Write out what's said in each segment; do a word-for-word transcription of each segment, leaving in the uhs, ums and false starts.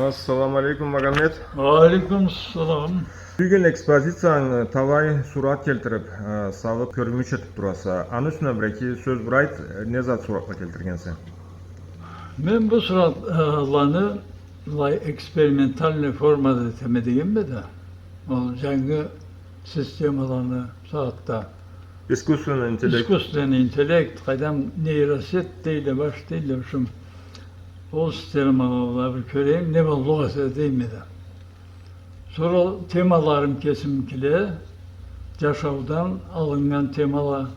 Ассаламу алейкум, Магомед. Алейкум салам. Бюгюн экспозициянгы талай сурат келтирип, э, салып, кёргюзтюп тураса. Аны юсюнден бир-эки сёз бир айт, не зат суратла келтиргенсе? Мен бу суратланы былай экспериментальный формада этеме дегенме да, ол жангы системаланы сагъатда. Искусственный интеллект. Искусственный интеллект, къайдам, нейросеть дейле, баш дейле, шо, ол системалагъа бир кёрейим, не боллукъ эсе дейме да. Сора темаларым кесимикиле, жашаудан алыннган темала.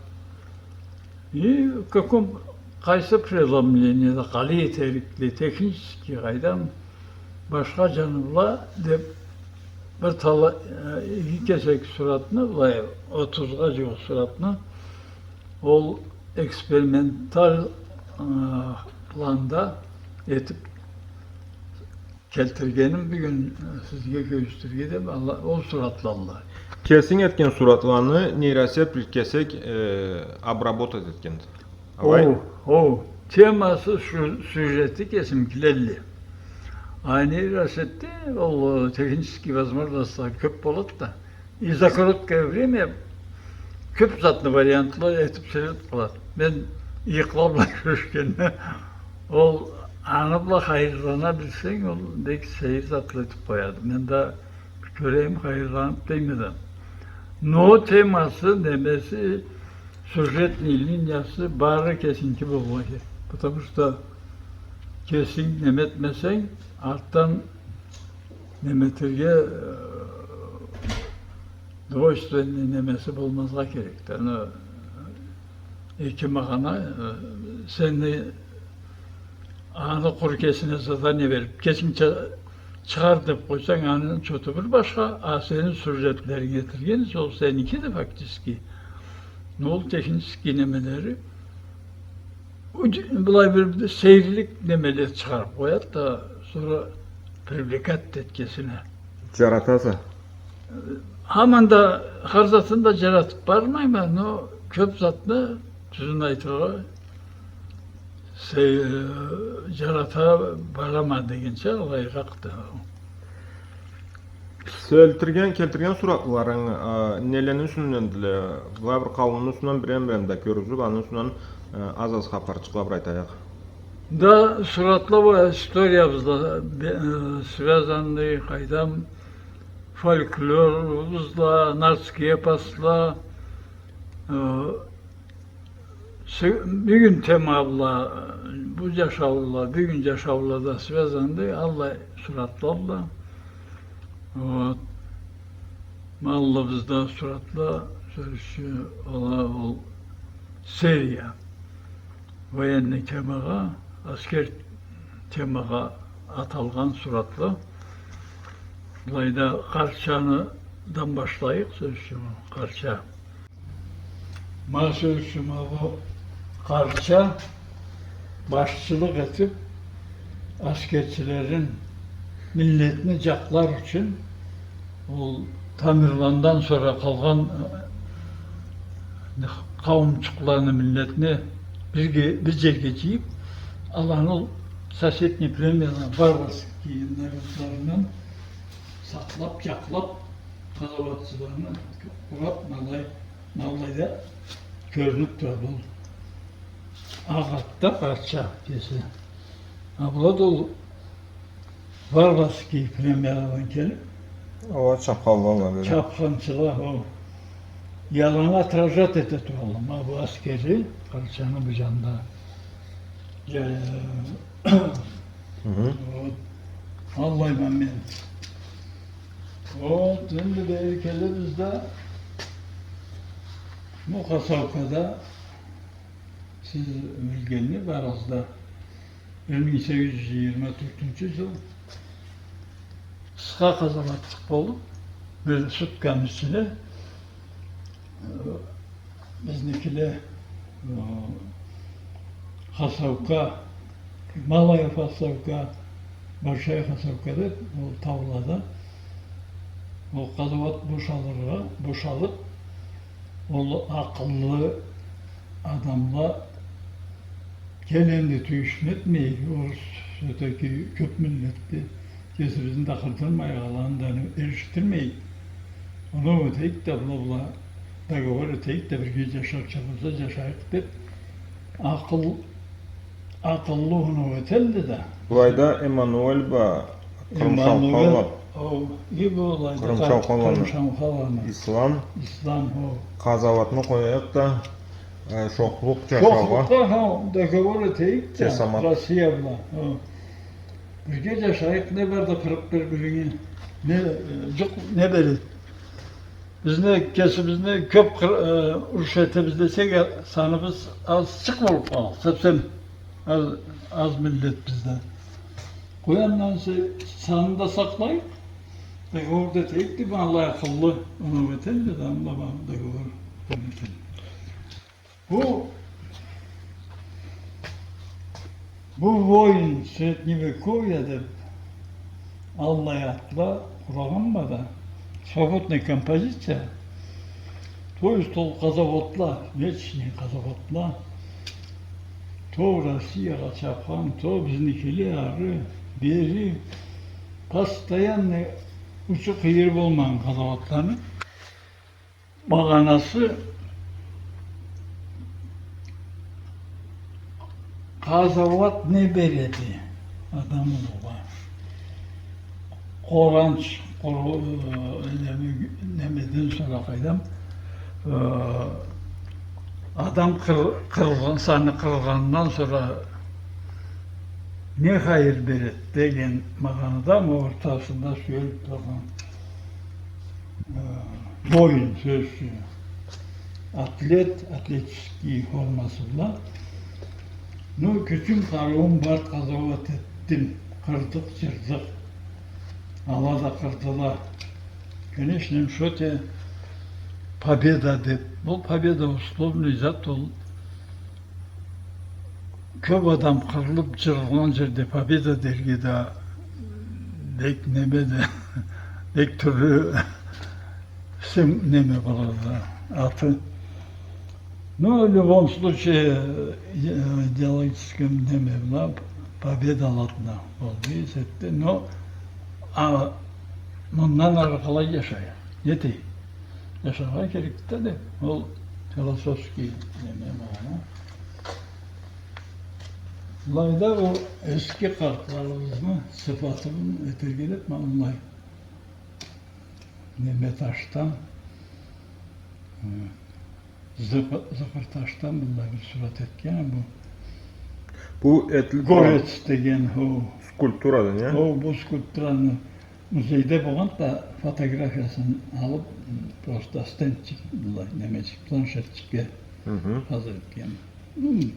И в каком, къайсы преломлениеде къалай этерикди, технический къайдам, башха жаны бла деп бир талай, э, эки кесек суратны, былай отузгъа жууукъ суратны ол эксперименталь, э, планда этип келтиргеним бюгюн, э, сизге кёргюзтюрге деп, ол суратланы. Кесинг этген суратланы нейросеть бир кесек, э, обработать этгенди. Алай? Оу, оу. Темасы, сю-, сюжети кесимикиле. А нейросетьде ол, э, технический возможностьла кёп болады да. И за короткое время кёп затны вариантла этип сёлешип къалады. Мен ыйыкъла бла кёрюшгенде, ол аны бла хайырлана билсенг, ол бек сейир затла этип къояды. Мен да кёрейим, хайырланып дейме да. Но темасы, немеси, сюжетный линиясы бары кесиники болургъа керек. Потому что кесинг неме этмесенг, артдан неме этерге, э, двойственный немеси болмазгъа керек. Аны эки магъана, э, сени аны къуру кесине задание берип, кесинг чы-, чыгъар деп къойсанг, аны чоту бир башха, а сени сюжетлеринг этилген, ол сеники да фактически. Но ол технический немелери Уж-, былай бир сейирлик немеле чыгъарып къояды да, сора привлекать этеди кесине. Жаратаса. Хаман да хар затын да жаратып бармайма, но кёп затны, тюзюн айтыргъа, сей-, э, жарата барама дегенча, алайыракъды. Сёлтюрген, келтирген суратларынг, э, нелени юсюндендиле? Былай бир къауумну юсюнден бирем-бирем да кёргюзюп, аны юсюнден, э, аз-аз хапарчыкъла бир айтайыкъ. Да, суратла бла историябыз бла, бе-, э, связанный, къайдам, фольклорубуз бла, нартский эпосла, э, Сё-, бюгюн тема бла, бу жашау бла, бюгюн жашау бла да связанный аллай суратла бла. Вот. Ма аллыбызда суратла, сёз ючюн, ол, ол серия. Военный темагъа, аскер темагъа аталгъан суратла. Былайда Къарчаныдан башлайыкъ, сёз ючюн, Къарча. Ма сёз ючюн, ма бу Къарча башчылыкъ этип, аскерчилерин, миллетни жакълар ючюн, ол Тамерландан сора къалгъан, э, къауумчукъланы, миллетни бирге, бир жерге жыйып, аланы ол соседний племена, варварский народларындан сакълап, жакълап, къазауатчыланы къурап, ма алай, ма алайда кёрюнюп турады ол. Акъ атда Къарча кеси. А была да ол варварский племяладан келип, ала чапханчыла, ол. И аланы отражать эте туралла. Ма бу аскери, Къарчаны бу жанында. Я, я, я. Хы-хы. Вот. Аллай момент. Вот, энди бери келебиз да, бу Хасаукада сиз билгенли барыгъыз да, бир минг сегиз жюз жыйырма тёртюнчю жыл къысха къазауатчыкъ болуп, бир сутканы ичинде, э, бизникиле, э, Хасаука, Малая Хасаука, Большая Хасаука деп, ол таулада, ол къазауат бошалыргъа, бошалып, ол акъыллы адамла келгенди, тюйюшюн этмей, орус, всё-таки кёп миллетди, Кесибизни да къырдырмайыкъ, аланы да эришдирмейик. Оноу этейик да, бла-бла договор этейик да, бирге джашарча болса джашайыкъ деб, акъыл, акъыллы оноу этелле да. Былайда Эммануэль бла Къырым Шаухаланы. О, и былайда Къырым Шаухаланы. Къырым Шаухаланы. Ислам. Ислам, о. Къазауатны къояйыкъ да, э, шохлукъ джашаугъа. Шохлукъгъа, хо, договор этейик да, Россия бла, о. Бирге джашайыкъ, не барды къырыб бир-биринге? Не, э, джукъ не береди? Биз не кесибизни кёб къыр-, э, уруш этебиз десек, э, саныбыз азчыкъ болуб къалады. Совсем аз, аз миллетбиз да. Къой, андан сора саны да сакълайыкъ. Договор да этейик деб, алай акъыллы оноу этелле да, анда бла договор этелле. Бу, бу «Воин средневековья» деб аллай атла къурагъанма да, свободная композиция, то есть ол къазауатла, вечный къазауатла, то Россиягъа чабхан, то бизникиле ары, бери, постоянный учу-къыйыры болмагъан къазауатланы магъанасы, къазауат не береди адам улугъа? Къоранч, къору-, э, неме-, немеден сора, къайдам, э, адам къыр-, къырылгъан, саны къырылгъандан сора не хайыр береди деген магъанада, ма ортасында сюелиб тургъан, э, воин сёз ючюн. Атлет, атлетический формасы бла. Ну, кючюм, къарыуум бар, къазауат этдим, къырдыкъ, джырдыкъ. Ала да къырдыла. В конечном счёте, победа деб. Бу победа условный зат ол. Кёб адам къырылыб, джырылгъан джерде победа дерге да бек неме да, бек тюрлю сен неме болады, аты. Но в любом случае, э, идеологический неме бла победа, ладно, болду, эс этди. Но, а, мындан ары къалай джашайыкъ? Не этейик? Джашаргъа керекди да, ол философский неме, магъана. Былайда бу эски къартларыбызны сыфатын этерге деб, ма былай неме ташдан, э, зыкъы-, зыкъыр ташдан былай бир сурат этген бу. Бу этил-, горец деген, хо. Скульптурадан, я? Хо, бу скульптураны музейде болгъанды да, фотографиясын алыб, просто стендчик, былай, немечик, планшетчикге хазыр этген. Хы.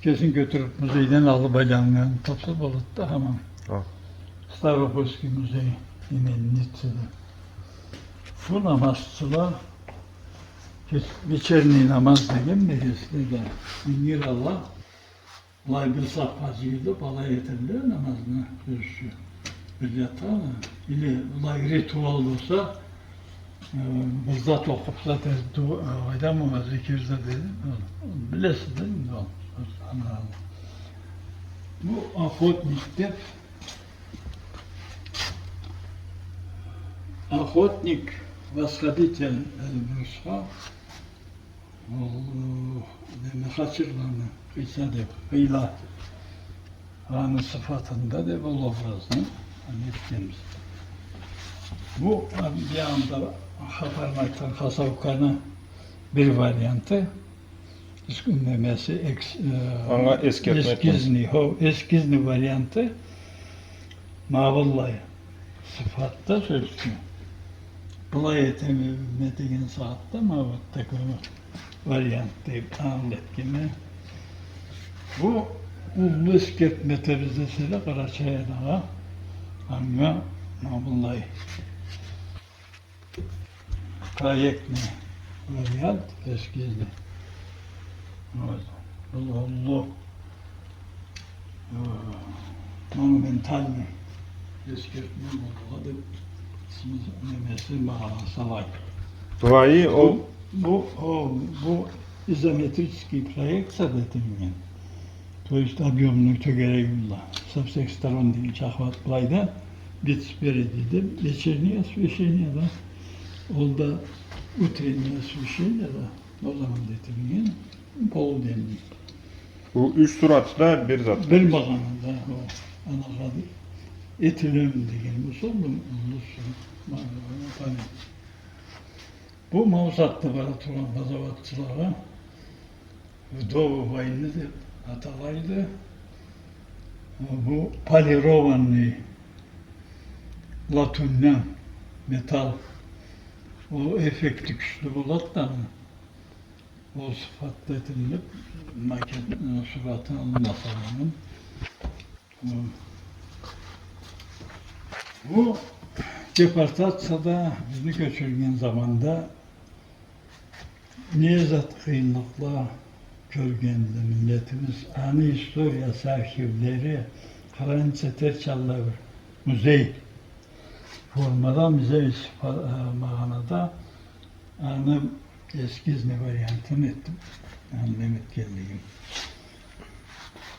Кесин кётюрюб музейден алыб айланнган тапса болады да, хаман. Ха. Ставропольский музей имени Ниццада. Бу намазчыла, кеч-, вечерний намаз деген, мегесле да, ингир ала, былай бир сафха джыйылыб, алай этелле намазны, кёрюшчю. Бир джатда, или былай ритуал болса, э, бир зат окъуб, зат эт-, ду-, э, къайдам, ол зикир зат деди. Ол, билесиз да энди ол, аны. Бу охотник деб, охотник, восходитель Эльбрусха, ол, э, неме, хачирланы, къыйса деб, хыйла. Аны сыфатында деб ол образны аны этгенбиз. Бу, а, бир анда хапарын айтхан хасауканы бир варианты, эс-, немеси, экс-, э, анга эскертме этген. Эскизный, хо, эскизный варианты, ма быллай сыфатда, сёз ючюн. Былай этеме деген сагъатда, ма вот такой вот вариант деб ангылатгъанма. Бу уллу эскертме этебиз деселе, Къарачай-Анагъа, анга ма быллай проектный вариант, эскизный. Вот. Бу уллу, э, монументальный эскертме болурла деб, немеси, магъанасы алай. Былайы ол. Бу, бу, о, бу изометрический проекция да этилген. То есть объёмный тёгерек бла, со всех сторон дейди, чакълаб былайда. Битип береди да, вечернее освещение да, ол да утреннее освещение да, ол заманда этилген, полуденний. Бу юч сурат да бир зат. Бир магъанада, о, анагъа этилеме деген болса, бу, бу сурат, ма-, ма-, память. Бу ма бусагъатда бара тургъан къазауатчылагъа вдовы войны деп аталады. Бу полированный латуньдан металл. Ол эффекти кючлю болады да, ол сыфатда этилип, макет, э, суратын алынады. Бу депортацияда бизни кёчюрген заманда не зат къыйынлыкъла кёргенди миллетибиз, аны историясы, архивлери, хранится этерча аллай бир музей формада, музей сыфа-, э, магъанада аны эскизный вариантын этдим. Аны неме этгенлигим.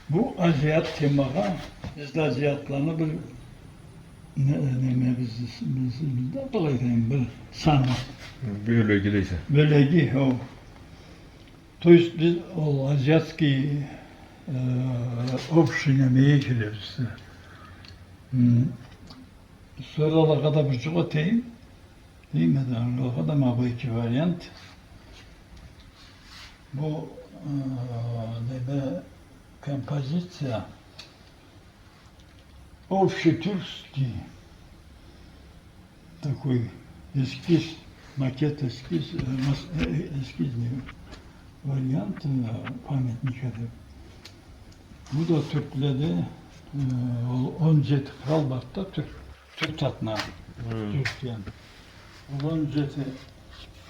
Бу азият темагъа, биз да азиятланы бир не-, неме, биз, биз, биз да, къалай айтайым, бир саны. Бёлеги дейсе. Бёлеги, о. То есть биз ол азиатский, э, общий немеге киребиз. М, сора алагъа да бир джукъ этейим. Дейме да, алагъа да ма бу эки вариант. Бу, э, неме, композиция, общий тюркский такой эскиз, макет эскиз, э, мас-, э, э, эскизный вариант, э, памятника деп. Бу да тюркледе, э, ол он джети кърал барды да тюрк, тюрк затына, хы, Тюркияны. Ол он джети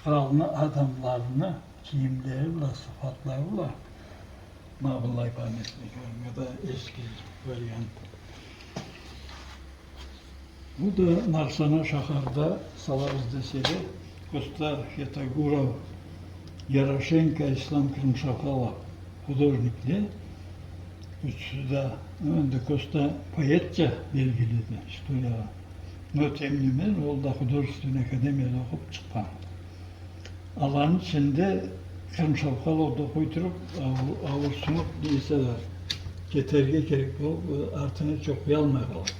къралны адамларыны кийимлери бла, сыфатлары бла ма быллай памятник, я да эскиз вариант. Бу да Нарсана шахарда салабыз деселе, Коста Хетагуров, Ярошенко, Ислам Крымшапалов художникле, ючюсю да, энди Коста поэтча белгилиди историягъа. Но тем не менее, ол да художественный академияда окъуп чыкъгъан. Аланы ичинде Крымшапалов да окъуй туруп, ауу-, ауурсунуп, не эсе да, кетерге керек болуп, артына хеч окъуялмай къалады.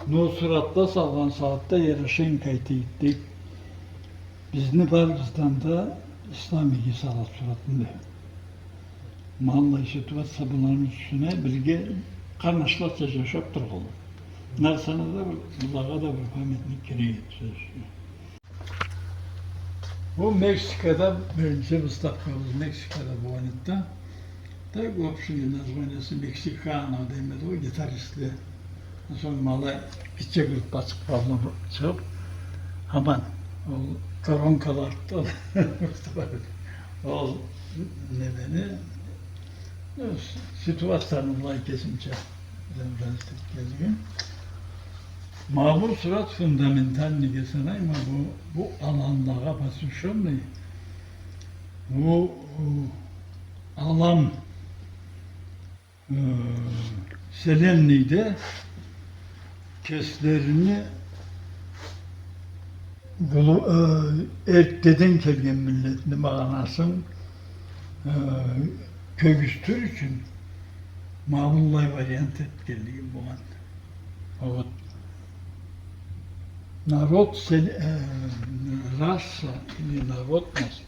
Но суратла салгъан сагъатда Ярошенко айтады, бизни барыбыздан да Ислам иги салады суратны, дейди. Ма аллай ситуация, буланы юсюне бирге къарнашлача джашап тургъанла. Нарсанада бир, булагъа да бир памятник керек эди, сёз ючюн. Бу Мексикада биринчи выставкабыз Мексикада болгъан эди да. Так, общий названиясы Мексикано дейме да, ол гитаристле. Сонг ма алай гитче группа чыкъгъанлы чыгъып, аман, ол коронкаларды, ол немени, ну, с-, ситуацияны былай кесимча, э, бир эсгерген. Ма бу сурат фундаментальныйге санайма, бу, бу аланлагъа посвящённый, бу, бу алан, э, вселенныйде кеслерини глу-, э, эртдеден келген миллетни магъанасын, э, кёргюзтюр ючюн ма быллай вариант этгенлигим болгъан. Вот. Народ, сел-, э, раса или народность,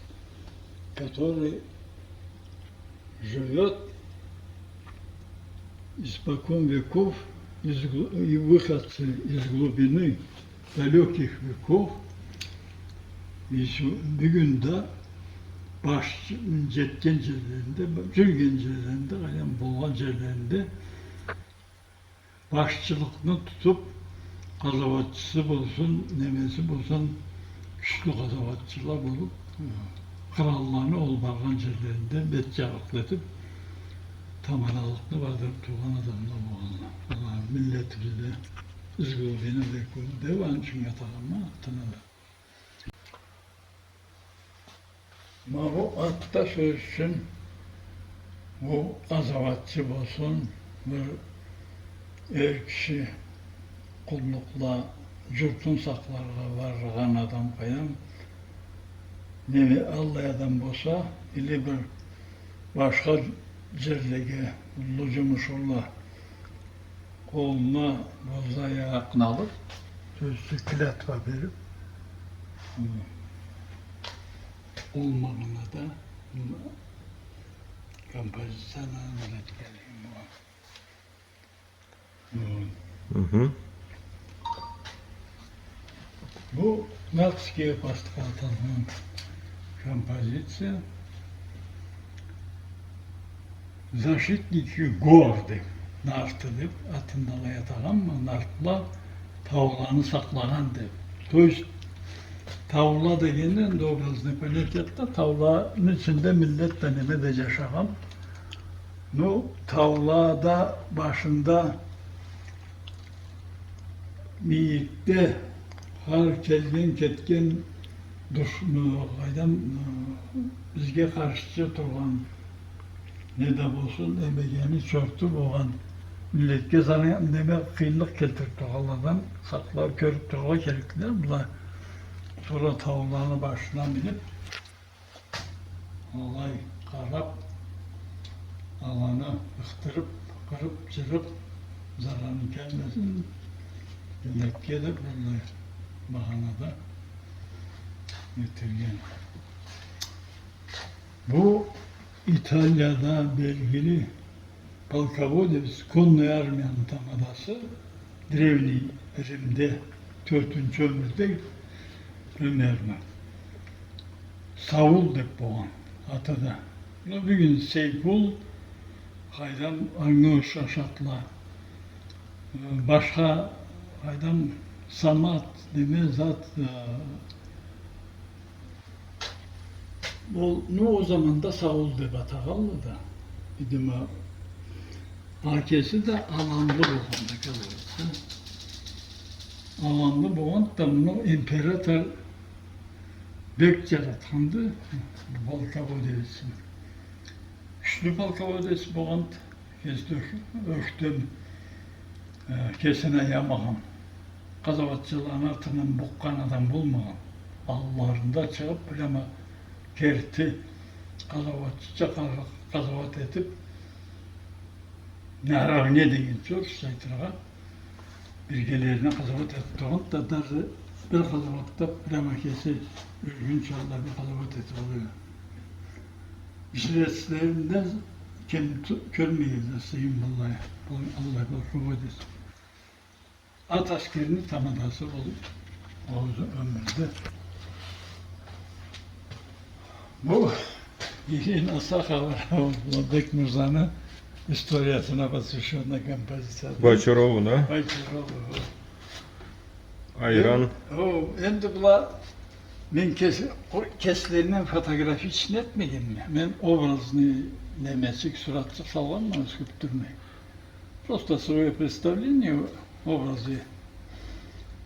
который живёт испокон веков, из гл-, и выходцы из глубины далёких веков, и сё-, бюгюн да баш-, джетген джерлеринде, джюрюген джерлеринде, къайдан болгъан джерлеринде башчылыкъны тутуп, къазауатчысы болсун, немеси болсун, кючлю къазауатчыла болуп, къралланы ол баргъан джерлеринде бет джарыкълы этип, тамадалыкъны бардырып тургъан адамла болгъанла. Аланы миллетибизде из глубины веков деп аны ючюн атагъанма, атына да. Ма бу ат да, сёз ючюн, бу къазауатчы болсун, бир эр киши, къуллукъла, джуртун сакъларгъа баргъан адам къайдам, неме, аллай адам болса, или бир башха джерлеге уллу джумушла, къолуна бозда-аякъны алып, сёзсюз клятва берип, ол магъанада композицияны алып келген болгъан. Мгм. Бу нартский эпосха аталгъан композиция. Защитники гор деп, нарты деп, атын да алай атагъанма, нартла тауланы сакълагъан деп. То есть, таула дегенде, энди образный понятиеде, тауланы ичинде миллет да, неме да джашагъан. Ну, таулада башында мийикде хар келген-кетген душ-, ы, къайдам, ы, бизге къаршчы тургъан, не да болсун, эмегени чорту болгъан миллетге заран, неме, къыйынлыкъ келтирип тургъанладан сакълап, кёрюп турургъа керекдиле. Была сора тауланы башына минип, алай къарап, аланы ыкътырып, къырып, джырып, зараны келмесин, миллетге деп, аллай магъанада гетирген. Бу Италияда белгили полководец, конный армияны тамадасы, Древний Римде, тёртюнчю ёмюрде примерно. Саул деп болгъан аты да. Муну бюгюн Сейфул, къайдам, анга ушаш атла. Э, башха, къайдам, Самат, неме зат, э, Ол, ну, ол заманда Саул деп атагъанла да, видимо, а кеси да аламлы болгъан да, оказывается. Аламлы болгъан да, муну император бек джаратханды, полководецни. Кючлю полководец болгъанды. Кеси ёх-, ёхтем, э, кесин аямагъан, къазауатчыланы артындан букъгъан адам болмагъан. Алларында чыгъып, прямо керти къазауатчыча къа-, къазауат этип, наравне дегенча, орусча айтыргъа, биргелерине къазауат этип тургъан да, даже бир къазауатда прямо кеси ёлгюнча алай бир къазауат этип алгъан. Жрецлеринден кем ту-, кёрмегенле, сыйын, валлахи, аллай бир къууат этип. Ат аскерни тамадасы болуп, ол ёмюрде. Бу Ирина Сахова, Уланбек Мырзаны историясына посвящённая композиция. Байчаровну, а? Байчаровну, о. Айран. Эн-, о, энди была мен кес-, о, кеслеринден фотографичный этмегенме. Мен образный немечик, суратчыкъ салгъанма, скульптурный. Просто своё представление о образе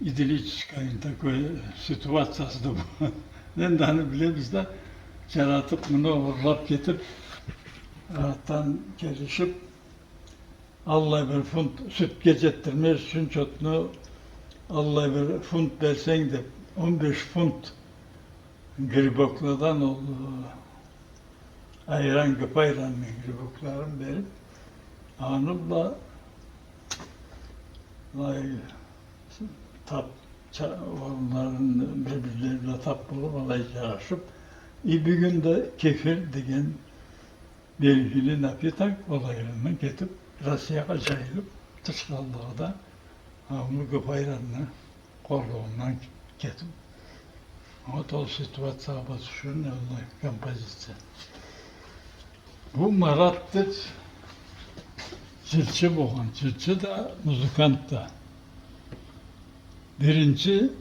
идиллической такой ситуациясы да бу. Энди аны билебиз да, джаратып, муну урлап кетип, артдан келишип, аллай бир фунт сютге джетдирмез ючюн чотну аллай бир фунт берсенг деп, он беш фунт грибокладан ол, э, айран, гыпа айранны грибокларын берип, аны бла, былай, тап, ча-, орунларын бир-бирлери бла тап болуп, алай джарашып, и бюгюн да кефир деген белгили напиток ол айрандан кетип, Россиягъа джайылып, тыш халлыгъы да, а, муну гыпа айранны къорлугъундан кетип, вот ол ситуациягъа базышыуун аллай композиция. Бу Марат деп джырчы болгъан, джырчы да, музыкант да. Биринчи,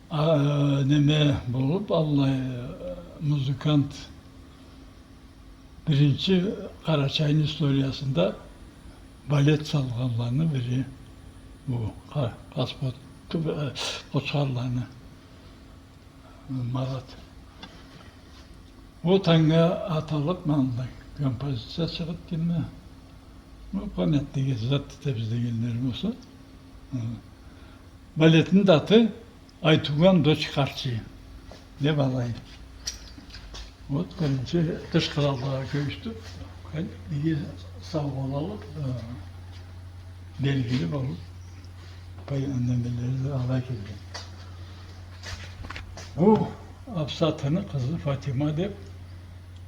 а, неме болуп, аллай, э, музыкант, биринчи Къарачайны историясында балет салгъанланы бири бу, къа-, Къаспот-, э, Къочхарланы, э, Марат. Ол анга аталып, мындай композиция чыгъып келди. Ну, памятный зат этебиз дегенлери болса. Э, Балетни да аты «Айтуган дочь Харчи» деп алай. Вот, биринчи тыш къыраллагъа кёчдюк. Иги сау болалыкъ, э, белгили болуп, пай-, немелери да алай келген. Бу Апсатыны къызы Фатима деп,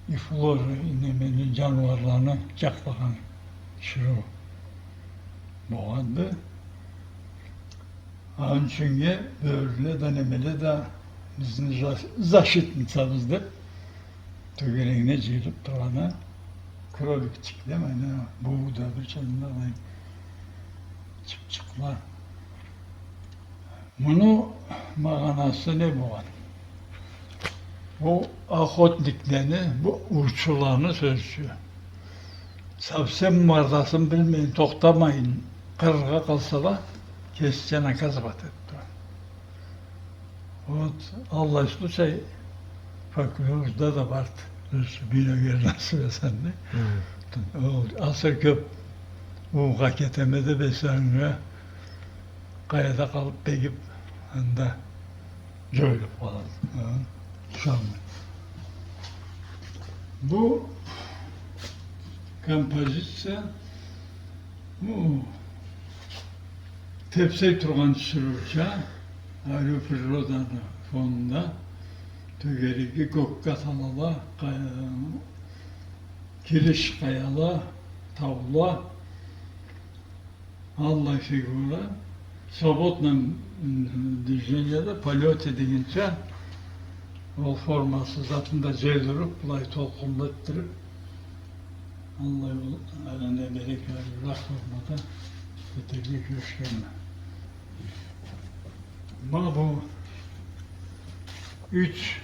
ифлор, немени, жаныуарланы джакълагъан тиширыу болгъанды. Аны ючюннге бёрюле да, немеле да бизни за-, защитницабыз деп, тёгерегине джыйылып тургъаны кроликчикле, мына, бу да бир чанында, былай, чыпчыкъла. Муну магъанасы не болгъан? Бу охотниклени, бу уучуланы сёзю. Совсем мардасын билмейин, тохтамайын къырыргъа къалса да, кесича наказывать этип турады. Вот, аллай случай фольклорда да барды. Ёз биногерласы эсенни. Ол асыры кёп уугъа кетеме деп эсенни, къаяда къалып бегип, анда джоюлуп къалады. Ха? Ушанмай. Бу композиция, бу тепсей тургъан тиширыуча, ариу природаны фонунда, тёгереги кёкге аталала, къая-, кириш къаяла, таула, аллай фигура, в свободном, м, движении да, полёте дегенча, ол формасы затын да джай уруп, былай толкъунла этдирип, аллай ол, ана, не керек, ана, бир формада этерге кюрешгенме. Ма бу юч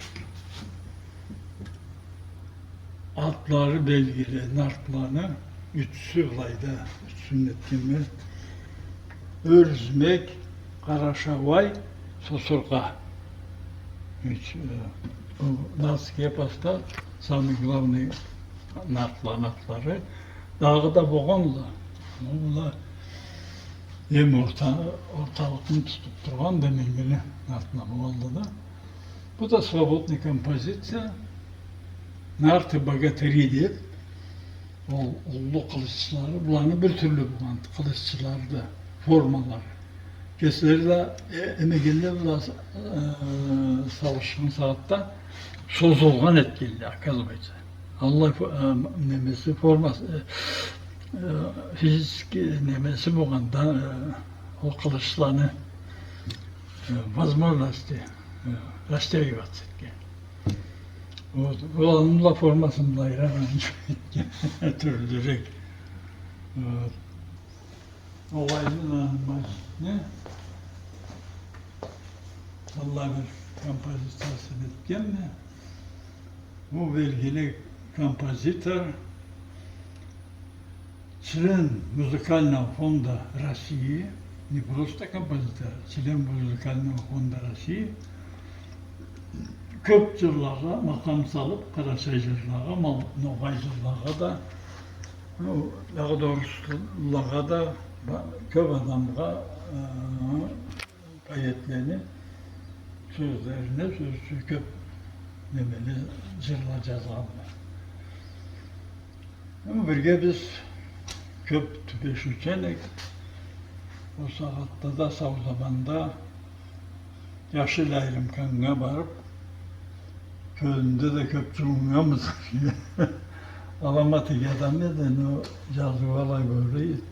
атлары белгили нартланы ючюсю былайда, ючюсюн этгенме. Ёрюзмек, къарашауай, сосургъа. Юч, э, бу нартский эпоста самый главный нартланы атлары. Дагъыда болгъанла. Ма была эм орта-, орталыкъны тутуп тургъан деменгили нартла болгъанла да. Бу да свободный композиция. Нарты-богатыри деп, ол уллу къылыччылары, буланы бир тюрлю болгъан къылыччылары да, формалары. Кеслери да, э, эмегенле бла, э, сауушхан сагъатда созулгъан этгенле, оказывается. Аллай фо-, э, немеси, формасы, э, э, физический немеси болгъан да, э, ол къылычланы, э, возможности, э, растягиваться этген. Вот. Буланы бла формасын былайыракъ тюрлюрек. Вот. Олай, э, не? Аллай бир композициясын этгенме. Бу белгили композитор, член Музыкального фонда России, не просто композитор, член Музыкального фонда России. Кёп джырлагъа макъам салып, къарачай джырлагъа, ма-, ногъай джырлагъа да, ну, дагъыда оруслагъа да, ба-, кёп адамгъа, э, поэтлени сёзлерине сёз тюшюп, немели, джырла джазгъанды. Эм бирге биз кёп тюбешиучен эдик. Ол сагъатда да, сау заманда Яшил Айрымкъаннга барып, кёлюнде да кёп джуууннган бизге. Аламат иги адам эди, но джазыу алай болур эди.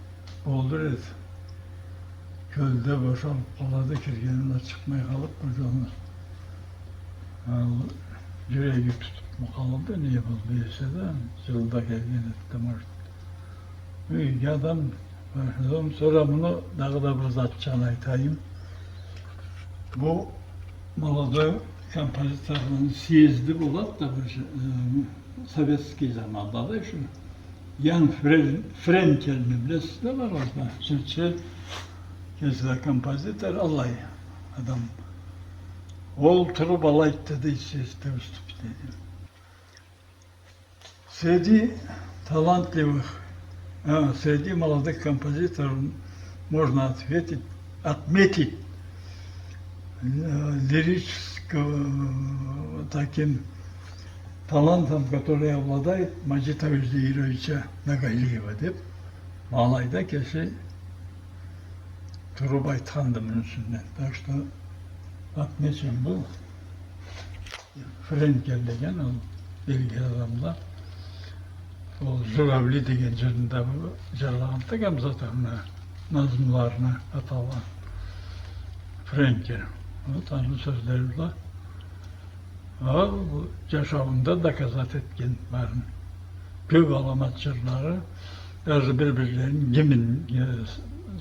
Болур эди. Кёлде бошалып къалады, киргени бла чыкъмай къалып, бир джаны. Ал, джюреги тутупму къалды, не болду эсе да, джылда келген эди да, может. Иги адам, башладым. Сора муну дагъыда бир затчаны айтайым. Бу молодой композиторланы съезди болады да, бир, э, советский заманда да ещё. Ян Френ-, Френкельни билесиз да, бар орда. Джырчы, кеси да композитор, аллай адам. Ол туруп алай айтды да, съездде выступление. Среди талантливых, а, среди молодых композиторов можно ответить, отметить э, лирического таким талантом, который обладает Маджита Уздеировича Ногайлиева деп, ма алайда кеси туруб айтханды муну юсюнден. Так что отмечен бу. Френкель деген ол белгили адамла. Ол «Журавли» деген джырында бу джырлагъанды, Гамзатовну назмуларына аталгъан. Френкель. Вот аны сёзлери бла. А, бу джашауунда доказать этген барын. Кёб аламат джырлары, даже бир-бирлерин гимн, э,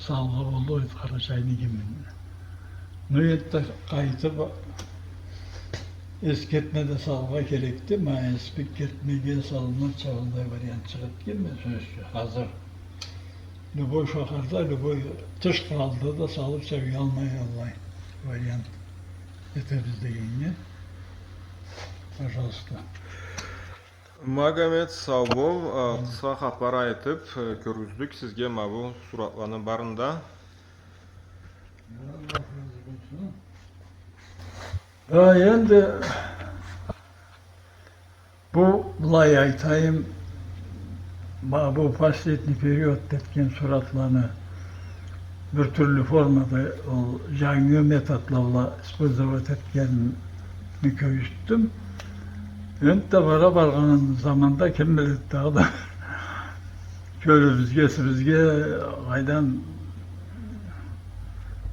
салыргъа боллукъ эди, Къарачайны гимнин. Ну, энтда къайтыб эскертме да салыргъа керекди. Ма эскертмеге салынырча аллай вариант чыгъыб келмеди, сёз ючюн, хазыр. Любой шахарда, любой тыш къралда да салырча уялмай аллай вариант этебиз дегеннге. Пожалуйста. Магомед, сау бол, а, къысха хапар айтыб, э, кёргюздюк сизге ма бу суратланы барын да. Да, энди бу, былай айтайым, ма бу последний период этген суратланы бир тюрлю формада, ол джангы методла бла использовать этгенин кёргюзтдюм. Энтда бара баргъан заманда ким биледи, дагъыда кёлюбюзге, эсибизге, къайдам,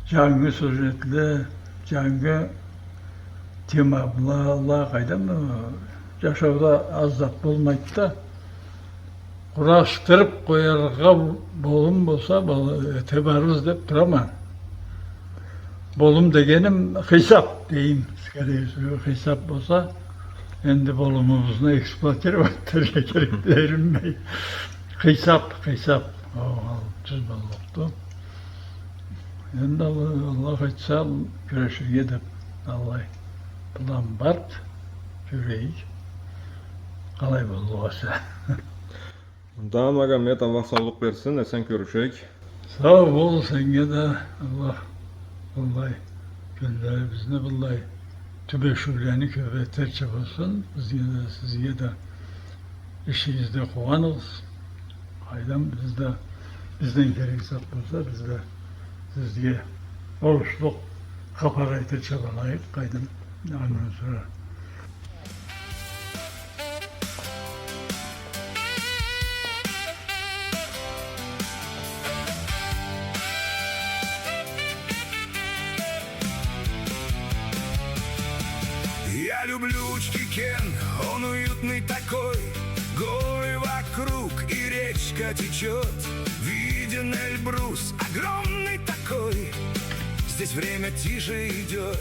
джангы сюжетле, джангы тема бла, къайдам, джашауда аз зат болмайды да. Къурашдырыб къояргъа болум болса, бол-, эте барырбыз деб турама. Болум дегеним хисаб дейим, скорее всего, хисаб болса, энди болумубузну эксплуатировать этерге керек дерим. Хисаб, хисаб. О, ол тюз боллукъду. Энди Аллах, Аллах айтса, кюреширге деб аллай план барды, кёрейик, къалай боллукъ эсе. Да, Магомед, Аллах саулукъ берсин, эсен кёрюшейик. Сау бол, сеннге да Аллах, Аллах кюнлерибизни быллай тюбешиулени кёбейтерча болсун, бизге да, сизге да. Ишигизде къууаныгъыз. Къайдам, биз да, бизден керек зат болса, биз да сизге болушлукъ хапар айтырча болайыкъ, къайдам, андан сора. Я люблю Учкикен, он уютный такой, горы вокруг и речка течёт. Виден Эльбрус, огромный такой, здесь время тише идёт.